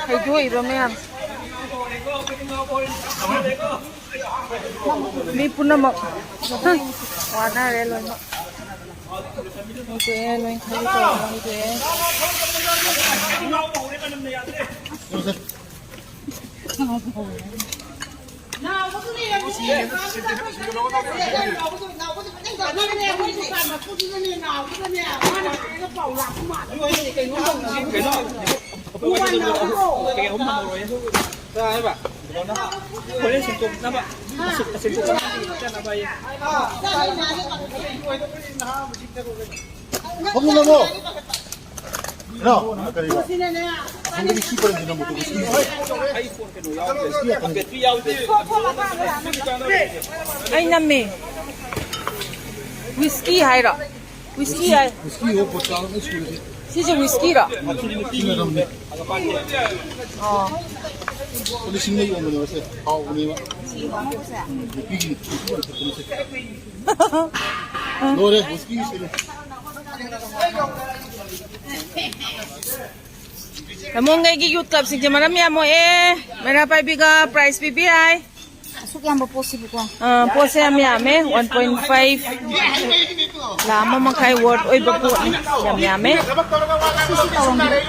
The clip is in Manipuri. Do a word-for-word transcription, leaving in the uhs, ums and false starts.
ꯍꯩꯗꯣꯛꯏꯕ ꯃꯌꯥꯝ꯫ ꯃꯤ ꯄꯨꯝꯅꯃꯛ ꯋꯥꯅꯔꯦ ꯂꯣꯏꯅꯃꯛ꯫ ꯃꯣꯏ ꯇꯣꯛꯑꯦ, ꯂꯣꯏ ꯈꯥꯏꯗꯣꯛꯑꯦ, ꯃꯣꯏ ꯇꯣꯛꯑꯦ꯫ ꯐꯃꯨꯡ ꯅꯝꯃꯣ꯫ ꯏꯅꯥꯎ, ꯀꯔꯤꯕ? ꯑꯁꯣꯝꯗꯒꯤ ꯁꯤ ꯄꯔꯦꯡꯁꯤ ꯅꯝꯃꯣ, ꯑꯗꯨꯒ ꯁꯤ꯫ ꯑꯩ ꯅꯝꯃꯦ꯫ ꯋꯤꯁꯀꯤ ꯍꯥꯏꯔꯣ? ꯋꯤꯁꯀꯤ ꯍꯥꯏ꯫ ꯋꯤꯁꯀꯤ ꯍꯣ, ꯕꯣꯠꯀꯥ ꯂꯣꯏ ꯁꯨꯔꯦ꯫ ꯁꯤꯁꯦ ꯋꯤꯁꯀꯤꯔꯣ? ꯁꯤꯅ ꯔꯝꯅꯤ꯫ ꯑꯣ꯫ ꯂꯨꯄꯥ ꯂꯤꯁꯤꯡꯗ ꯌꯣꯟꯕꯅꯦꯕ ꯁꯦ꯫ ꯍꯥꯎꯕꯅꯦꯕ꯫ ꯎꯝ, ꯅꯨꯄꯤꯒꯤ, ꯅꯨꯄꯤꯒꯤ ꯊꯛꯄꯅꯦ ꯁꯦ꯫ ꯂꯣꯏꯔꯦ, ꯋꯤꯁꯀꯤ ꯁꯤꯅꯦ꯫ ꯂꯝꯂꯣꯡꯒꯩꯒꯤ ꯌꯨꯠ ꯀ꯭ꯂꯕꯁꯤꯡꯁꯦ ꯃꯔꯝ ꯌꯥꯝ ꯃꯣꯛꯑꯦ꯫ ꯃꯩꯔꯥ ꯄꯥꯏꯕꯤꯒ ꯄ꯭ꯔꯥꯏꯖ ꯄꯤꯕ ꯌꯥꯏ꯫ ꯑꯁꯨꯛ ꯌꯥꯝꯕ ꯄꯣꯠꯁꯤꯕꯨꯀꯣ꯫ ꯑ, ꯄꯣꯠꯁꯦ ꯌꯥꯝ ꯌꯥꯝꯃꯦ, ꯋꯥꯟ ꯄꯣꯏꯟ ꯐꯥꯏꯚ ꯂꯥꯈ ꯑꯃ ꯃꯈꯥꯏ ꯋꯔꯠ ꯑꯣꯏꯕ ꯄꯣꯠꯅꯤ, ꯌꯥꯝ ꯌꯥꯝꯃꯦ꯫ ꯁꯤꯁꯨ ꯇꯧꯔꯝꯕꯤꯔꯣ꯫